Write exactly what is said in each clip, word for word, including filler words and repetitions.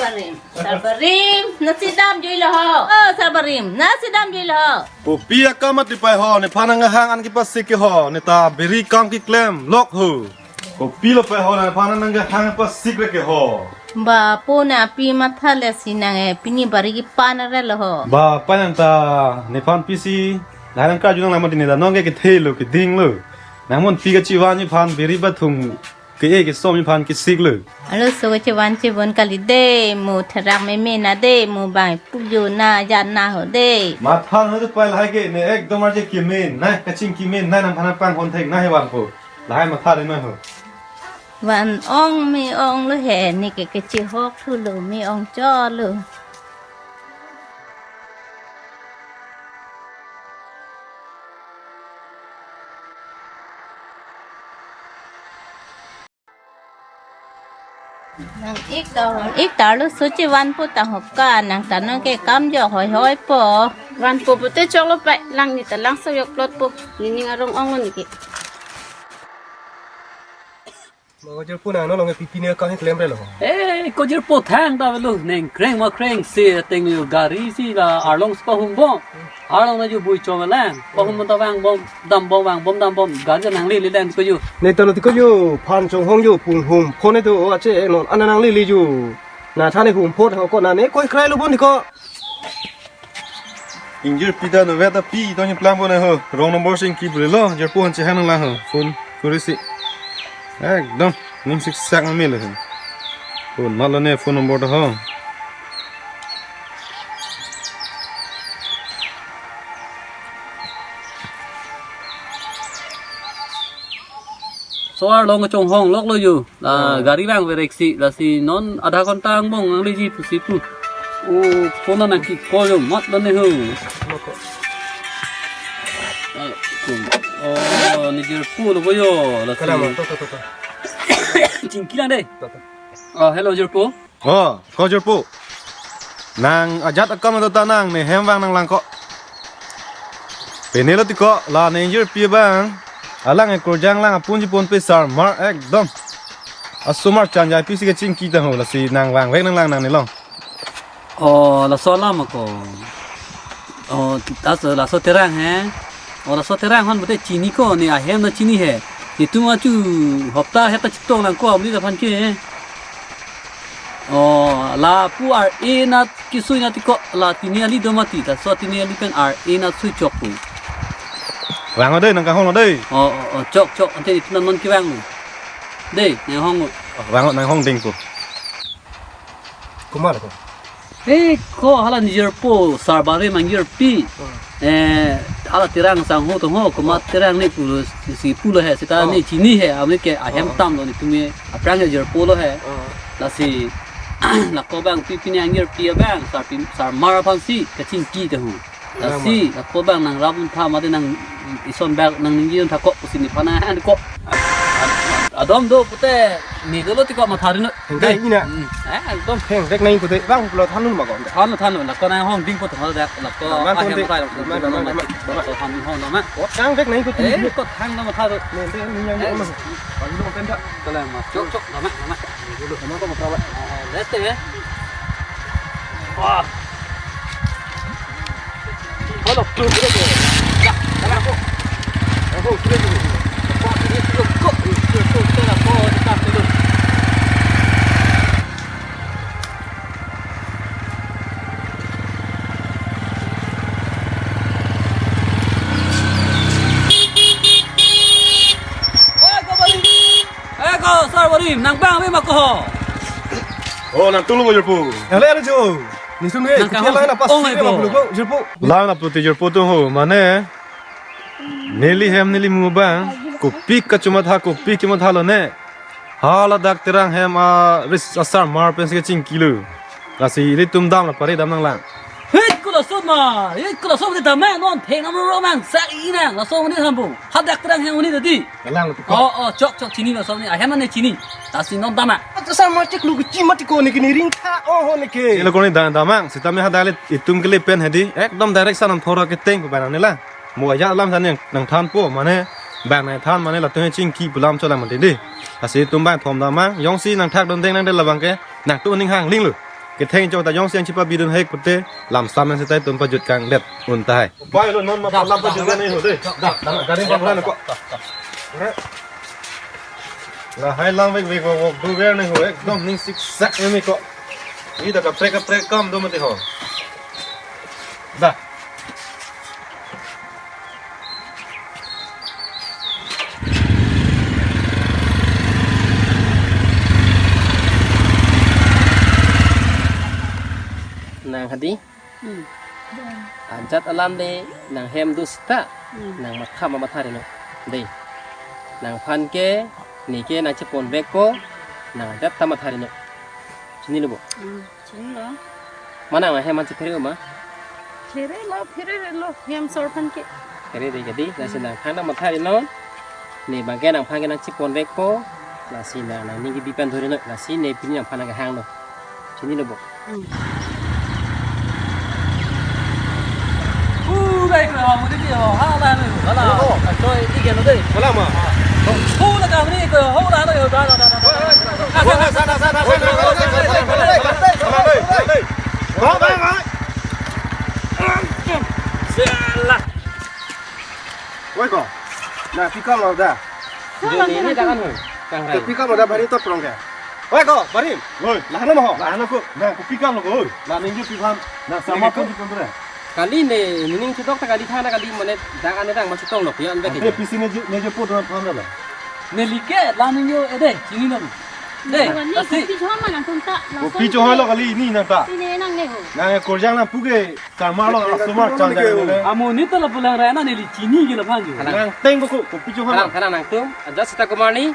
Barim, Sar Barim, nasi damjui lo ho. Oh, Sar Barim, nasi damjui lo ho. Kopi akam mati pai ho, nephan nanghang an kepasik ke ho, neta biri kam keklem lok ho. Kopilo pai ho, nephan nanghang pasik re ke ho. Ba, po na pi matha le si nang e, pini bari kepan re lo ho. Ba, pa nang ta, nephan pisi, lahai nang karju nanglang mati neta, nonke kethe lo, keding lo. Nang monpi kachivan nephan biri bathung ke-e kesom nephan kesik lo. Alo so kachivan chibon kali de, mo therak meme na de, mo bang pujo na jan na ho de. Matha no tu pai lahai ke ne ekdom arje kimin, nai kachingki min, nai nangphan nangpang hon thek nai hewan po. Lahai matha de nai ho. Van ong me ong lo he, ne ke kechihok thu lo, me ong cho lo. Nang ik tar, ik tar lo so chivan po ta hop ka, nang ta nonke kam jo hoi hoi po. Van po pute chok lo pai, lang ne ta lang sa yok plot po, ne ning arong ong lo ne ke. Ma ko jirpo nang no long pipi ne ka he klem re lo. Eh, ko jirpo thang ta lo, neng kreng ma kreng se teng yo gari si la arlong spa hum bom. Arlong na ju bui chong lang. Pahum ta vang bom, dam bom, vang bom, dam bom. Gari nang lili lang ko ju. Ne talo ti ko ju, phan chonghong ju, pung hum. Phone to o ache non ana nang lili ju. Na thane hum phot ho ko na ne koi krai lo bon ko. Ingjirpi ta no veta pi to ni plan bon ho. Wrong number sing ki bri lo. Jirpo han che han lang ho. Phone kuri si. Ekdom nim sik sak ma mele ho. Phone malo ne phone number to ho. So arlong chonghong lok lo ju. La gari vang verek si, lasi non adha ghonta angbong nang liji pusi pu. O, phone nang ki call yo mat lo ne ho. Ah, kum. Oh, ne jirpo lo bo yo, lasi. Kala ma, to, to, to, to. Chingki lang de. To, to. Oh, hello jirpo. Oh, ko jirpo. Nang ajat akam to ta nang ne hem vang nanglang ko. Pene lo ti ko la ne ingjirpi abang. Alang ekorjang lang apun ji pon pe sarmar ekdom. Asomar chanjai pisi kachingki ta ho lasi nang vang vek nanglang nang ne long. Oh, laso alam ko. Oh, laso, laso terang he. Oh, laso terang hon bote chini ko ne ahem na chini he. Netum achu hopta heta chitong lang ko amli da phan ke. Oh, lapu ar-e na kisui na ti ko la tini ali do mati, laso tini ali pen ar-e na sui chok pu. Vang o dei, nang kanghon o dei. Oh, oh, oh, chok, chok, ante netum non kevang lo. Dei, nanghong lo. Vang o, nanghong ding ko. Komat ko? Eh, ko hala ne jirpo, Sar Barim angjirpi. Hmm. Eh, hala terang sangho to ho, komat terang ne pulo si, si pulo he, seta ne chini he, amne ke ahem tam lo netum aphrang ke jirpo lo he. Hmm. Lasi, lako bang pipi ne angjirpi abang, sarpi, sarmar aphan si, kachingki ta ho. Lasi, lako bang nang rap tha mate nang ison bag nang ningje tha ko pusi nephan an ko. Adom do pute ne dolo ti ko matha ri no. Hengkai ina. Hmm. Eh, ekdom. Heng vek nai pute bang pulo thanun ma ko. Thanun, thanun, lako nanghong ding pute thanun dak, lako. Mang ahem konti. Thanun, mang, mang, mang, mang. Lako thanun hong na ma. Oh, heng vek nai pute. Eh, ko thang na matha ro. Ne, ne, ne, ne, ne. Ayo, lo pen dak. Tole ma. Chok, chok, na ma, na ma. Dulu, na ma ko matha. Oh, leste ya. Wah. Eh, ko, Sar Barim, nang bang ave ma ko ho. Oh, nang tulu mo jirpo. Nang le anu jo. Nisun he, nang kepala kanghon na pas ong si ai ma ko. Bulu ko, jirpo. La na puti jirpo tu ho, mane. Neli hem neli mu bang, kopi kachomatha, kopi chomatha lo ne. Hala dak terang hem a ris asarmar pensi kachingki lo. Lasi ilitum dam la pare dam nanglang. Hei, ko laso ma, hei, ko laso ma dam ma, non theng nam ro mang, sa i nang, laso ma ni sambu. Hadak terang hem ni tadi. Lang tu ko. Oh, oh, chok, chok, chini laso ni, ahem ne chini. Lasi non dam ma. Asarmar chek lu kichi mati ko ne kini ring tha, oh, ne ke. Ilo ko ni dam, dam mang, sitame hadak le itum kele pen hedi, ekdom direct sanam thora keteng ko bang ne la. Mo ajat alam san nang, nang than po, mane, bang nang than, mane, latum chingki pu lam cholang mati di. Lasi itum bang thom dam mang, jongsi nang thak dondeng nang de labang ke, nangtum ning hang ling lo. Ketheng chok ta jongsi nangchipabidun hek pute lamsam nang seta itum pajut kangdet un tahai. Bai lo non ma lam pajut ne ho de. Da, da, da, da, da, da, da, da. Lahai lang vek vek vek vek duver ne ho, ekdom ning siksak ne ko. Ida kaprek kaprek kam do mati ho. Da. Nang hadi? Hmm. Ajat alam de nang hem do seta. Hmm. Nang matha ma matha ri non. De. Nangphan ke, ne ke nangchepon vek ko, nang ajat ta matha ri non. Chinilo bo. Hmm, chinilo. Mana ma hem ansi phere ma? Pherelo, pherelo, hem sor aphan ke. Phere de jadi, lasi nangphan ta matha ri non. Ne bangke nangphan ke nangchepon vek ko, lasi nang, nangning kebi pen dori non, lasi ne pini nangphan nangkehang lo. Chinilo bo. Hmm. Uh, baik lah, mau dia, ha lah, ha lah. Oh. Atoi, ini kan, deh. Wala ma. Oh, lah, kami ni, oh, lah, lah, lah, lah, lah. Wah, wah, sana, sana, sana, sana, sana, sana, sana, sana. Wah, wah, wah. Sialah. Woi ko, na pick up lo da. Joni ini jangan, Kang Rai. Pick up lo da, bari to prong ke. Woi ko, bari. Woi. Lahana mo. Lahana ko. Na ko pick up lo ko. Woi. La ningje pi phan. Na sama ko di pondra. Kali ne, nining chedok ta kali thana kali mane dang ane dang ma chetong lo ya, ante pisi ne je, ne je po dona phan la. Ne like la ningje ede, chini no. De, wani asi. Kopi choma nangtum ta. Kopi choma lo kali ini nang ta. Ini nang ne ho. Na korjang nangpu ke. Karma lo, asomar chang jai le. Amo ni to lapu Lang Rai na neli chini ke laphan jo. Nang teng ko ko picho Halang, hana. Halang nangtum, ajat seta komarni,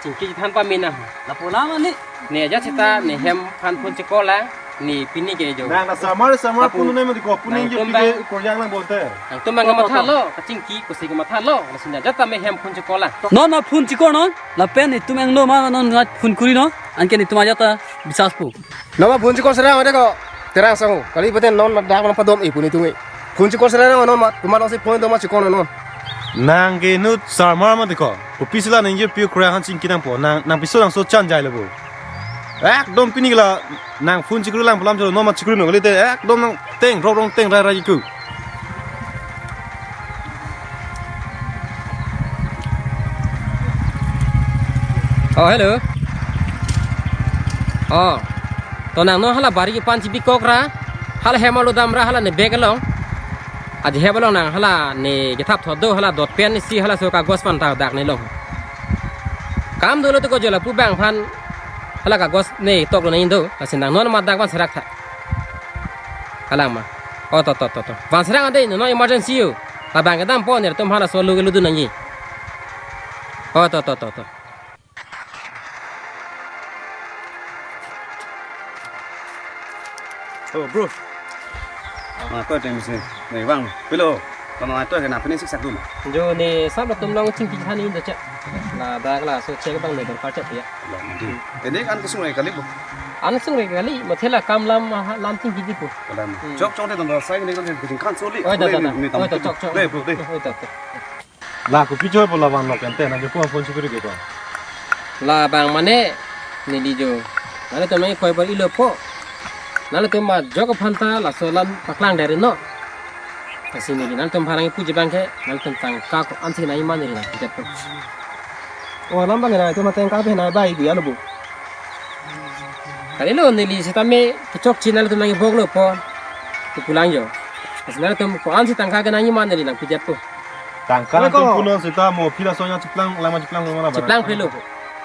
chingki chethan pame nang. Lapu lama ni. Ne ajat seta ne hem aphan phone chekor la, ne pini ke jo. Nang na samar samar lapu punu ne mati ko punu nang je tum pike bang, korjang nang bote. Nangtum bang to, to, to. Matha lo, kachingki kosi ke matha lo, lasun ajat ta me hem phone chekor la. Non ma phone chekor non, lapen itum angno ma non ngat phone kuri non, anke itum ajat ta bisas pu. Non ma phone chekor serang ade ko. Terang sangu. Kali pute non ma dak ma padom e puni tungi. Phone chekor serang non ma. Kuma non si phone do ma chekor non. Nang ke nut sarmar ma tiko. Kopi sila ningje pi kura han chingki nangpo. Nang, nang piso nang so chan jai le bo. Ekdom pini la nang phone chekor lang pulam chalo non ma chekor non kali te. Ekdom nang teng rong rong teng rai rai ku. Oh, hello. Oh. To nang non hala bari kepan chibi kok ra. Hala hem alo dam ra hala ne bag along. Aji hem along nang hala ne kethap thot do hala dot pen isi hala so kagos pan ta dak ne long. Kam dolo to ko jo lapu bang aphan hala kagos ne tok lo ne indo. Lasi nang non ma dak pan serak tha. Kalang ma. Oh, to, to, to, to. Van serang ade, no, no emergency yo. Labang kedam po, nelitum hala solo ke ludun nangji. Oh, to, to, to, to. Oh, bro. Ah, to tem sini. Nih, bang. Pilo. Kono ato kena pening siksak dum. Jo ne sab latum long chingki thani do che. Ladak laso che bang ne dorkar che ya. Ini kan kesung kali, bu. An sung re kali, mathe la kam lam, ah, lam chingki di pu. Kalam. Hmm. Chok chok de dong sai ni kan de kan soli. Oi, da, da, da. Ni tam oi, da, tu. Chok, chok. De, bro, de. Oi, da, da. La kopi choi bola van lo kan te na je phone phone chikuri ke ko. Labang mane neli jo. Nelitum nangkoi bar ilo po. Nelitum ma jok aphan ta laso lam paklang dari no. Lasi neli nangtum aphan nangpuji bang ke, nangtum tangka ko-ansi nangji ma neli nangpijat po. Oh, alam bang nangtum tangka pe nangbai di alo bu. Kali lo neli sitame kechokche nangtum nangkebok lo po. Kepulang jo. Lasi nangtum ko-ansi tangka ke nangji ma neli nangpijat po. Tangka nangtum punon seta mo phi laso nang chiplang, lama chiplang lo mana. Chiplang phelo.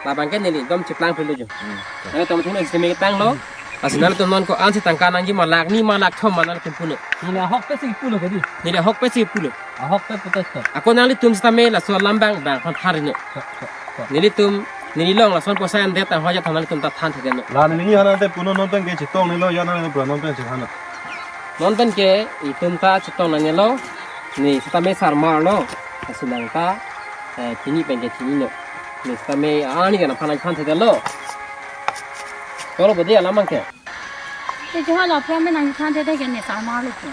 Labang ke neli dom chiplang phelo jo. Hmm. Nangtum thun sitame tang lo. Lasi nangtum non ko-ansi tangka nangji ma lakh ni ma lakh thom ma nangtum pulo. Neli ahok pensi pulo kadi. Neli ahok pensi pulo. Ahok pe putas to. Ako nanglitum sitame laso alam bang bang aphan thari no. Chok, chok, chok. Nelitum, neli long lason poisa an det ang hoja than nanglitum ta than thek no. La neli ni hana te puno non pen ke chetong nelo ya nang pura non pen chehana. Non pen ke itum ta chetong nangnelo. Ne sitame sarmar lo. Lasi nang ta, eh, chini pen ke chini no. Ne sitame ani ke nangphan nangphan thek lo. Tolo bodi alam bang ke. Te jo hala pura me nangthan te te ke ne sarmar lo ko.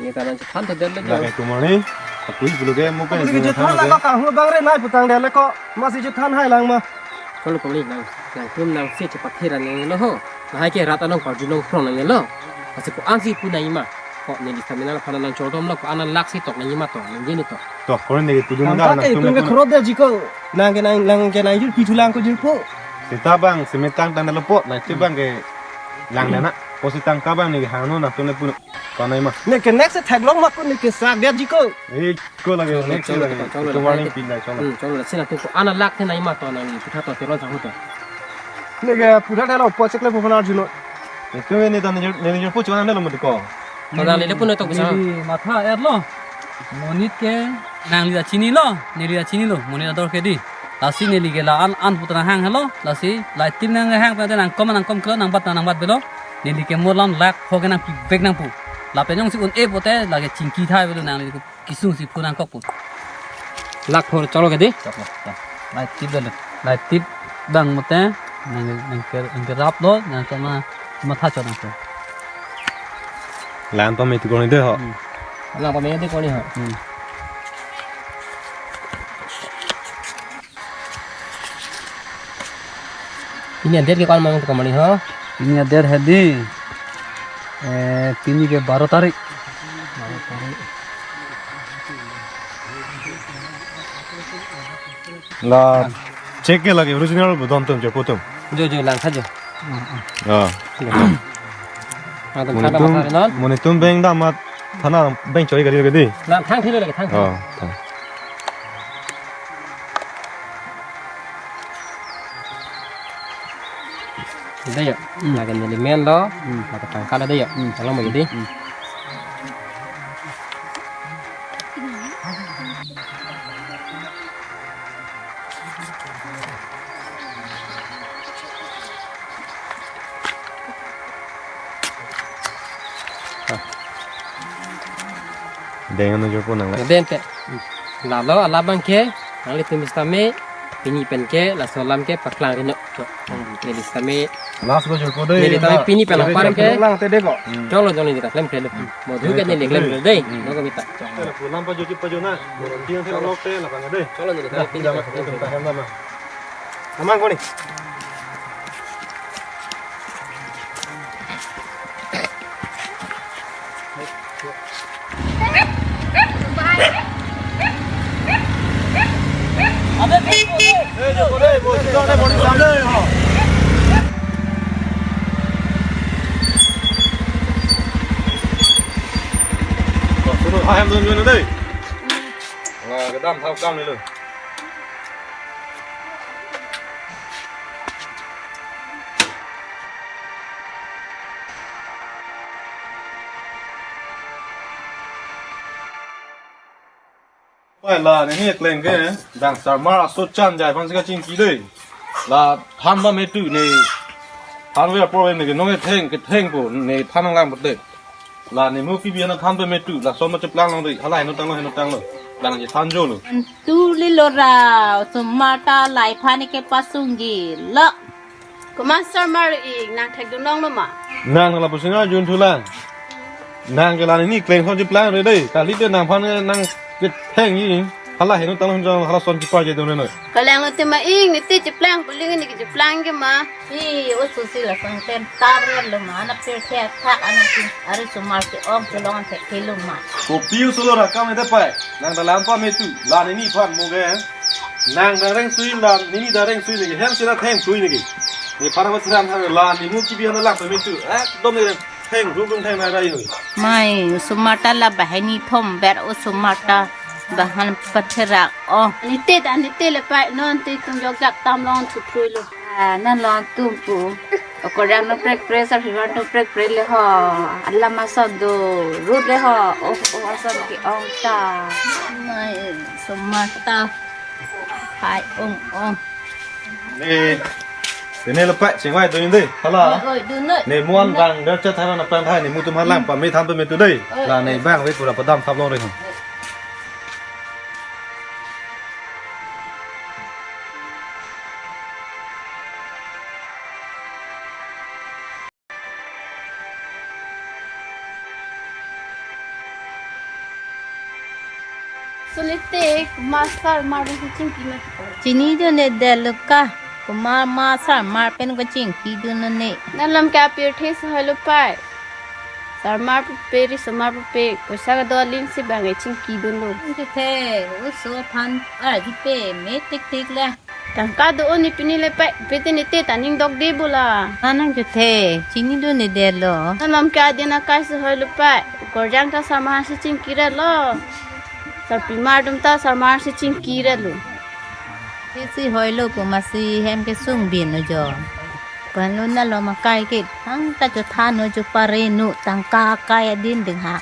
Ne ta nangthan te del le jo. Lake kumani, apui bulu ke mo ke. Apui ke jo than la ka kahur bang re nai putang del le ko. Masi jo than hai lang ma. Kolo koli nang, nangtum nangsi chepathir nanglo ho. Lahai ke rat along parju long prong nangnelo. Lasi ko-ansi pu nangji ma. Ko neli stamina la phan nangchordom lo, ko-an alak si tok nangji ma to, nangji nu to. To, koron neli pudun. Tangka da ke nangtum itum ke le pun. Khorop da jiko. Nang ke nang, nang ke nang jur pithu lang ko jur po. Sita bang, semetang tang dalo po, nang si bang ke lang dana. Ko sitang ka bang neli hanu nangtum le pun. Ko nangji ma. Ne ke next tag long ma ko ne ke sak dia jiko. Eh, ko lagi, cholo, next cholo, lagi. Cholo, itu cholo, warning cholo. Pindah, cholo. Hmm, cholo, sini tuh, anak lak sini ima to nang, kita to teron sangkut to. Neke pura thalo, pocek le pupana arjuno. Itu ini tan neli, neli pucu nang dalam ko. To nang neli pun itu bisa. Neli matha er lo. Monit ke nangli ta chinilo, neli ta chinilo, monit ador ke dei. Lasi neli ke la-an, an putra hang helo, lasi la-an tim nanghang pute nangkom nangkom kelo, nangbat nangbat belo. Neli ke mo lam lak pho ke nangpivek nangpo. Lapen jongsi un-e pute lake chingki thai belo nangli kesung si pu nangkok po. Lak pho cholo ke dei. Cholo, cholo. Nangtip dolo. Nangtip dang mate nang, nang ke, nang kerap lo, nang kena matha chot nangpo. Lang pame tu koni dei ho. Hmm. Lang pame tu koni ho. Hmm. Pini adet ke ko-an mang tu kamani ho? Pini adet hedi, eh, pini ke baro tarik. La, check ke lagi original bo dom tum je po tum. Jo, jo, lang saja. Ah. Ada monit tum, ada masalah non? Monit tum beng damat thana beng choi gari gari. Lang thang thilo lagi, thang thilo. Ah, thang. Dei ya. Hmm. Lake neli men lo. Hmm. Lake tangka lo dei ya. Hmm. Tanglo mo jadi. Hmm. Deng ano jo po nang le. Deng te. Lalo ala bang ke, nanglitum sitame, pini pen ke, laso alam ke paklang ri non. Neli sitame. Last lo jo po dei. Neli sitame pini pen apar ke. Lang te dei ko. Hmm. Cholo cholo neli ta klem klem. Mo du ke neli klem klem dei. Hmm. Lo kami ta. Cholo. Pulang pa jo ji pa jo na. Mo dia te lo te la bang dei. Cholo neli sitame pini pen. Amang koni. Kedam thap kam ni lo. Oi, la neli kleng ke, dang sarmar aso chan jai aphan si kachingki dei. La than pame tu ne, than ve problem ne ke nong ketheng, ketheng po ne than nanglang pute. La ne mo kibi ana than pame tu, lason ma cheplang long dei, hala heno tanglo, heno tanglo. Dang je than jo lo. Antu lilo ra, osomar ta laiphan ke pasungji lo. Komat sarmar ik, nang thekdun long lo ma? Nang lapuson arjun thulang. Nang ke la neli kleng son cheplang re dei. Kali te nangphan nang ketheng ji. Hala heno tanglo jong hala son kipar je dun re noi. Kalang lo te ma ik, ne te cheplang, buling ne ke cheplang ke ma. I, oso si lason tem tab re lo ma, ana pir the thak, ana tin, ari osomar ke ong, chelong an thek ke lo ma. Kopi oso lo rakam ete pai, nang dalam pame tu, la neliphan mo ke. Nang dareng sui la, neli dareng sui lagi, hem sira theng sui lagi. Nephan abat siram thang la, ne mo kibi ana lang pame tu, ekdom ne theng, rung rung theng na rai noi. Mai, osomar ta la banghini thom ber, osomar ta bang han patherak, oh. Ne te ta, ne te le pai, non te tum jok jak tam long tu thui lo. Ah, non long tum pu. Okorang no prek prek, sarhivar no prek prek le ho. Alam ason do, road le ho. Oh, oh, ason ke ong ta. Mai, osomar ta. Hai, ong, ong. Ne, ne le pai, chingvai dun dei. Hala. Oi, oi, dun noi. Ne muan bang, der chat tharan apang thai, ne mo atum halang, pame than pame tu dei. Oi. La ne bang, ve pura padam thap long re ho. Sunit te, master, mar chingki ma. Chini jo ne del ka. Mar mar sarmar pen kachingki dunlo ne. Nanglam ke apirthe si hoilo pai. Sarmar pupe, risomar pupe, poisa kedo aling si bang e chingki dunlo. Nang chethe, oso aphan arju pame tik tik le. Tangka do-o ne pini le pai, pete ne te ta ning dokde bola. Nang chethe, chini dun ne detlo. Nanglam ke adin akai si hoilo pai. Korjang ta sarmar si chingki relo. Sarpimar atum ta sarmar si chingki relo. Te si hoilo pu masi hem kesung bin ojo. Panlo nalo makai ke, tangka chothan ojo pare nu, tangka akai adin ding ha.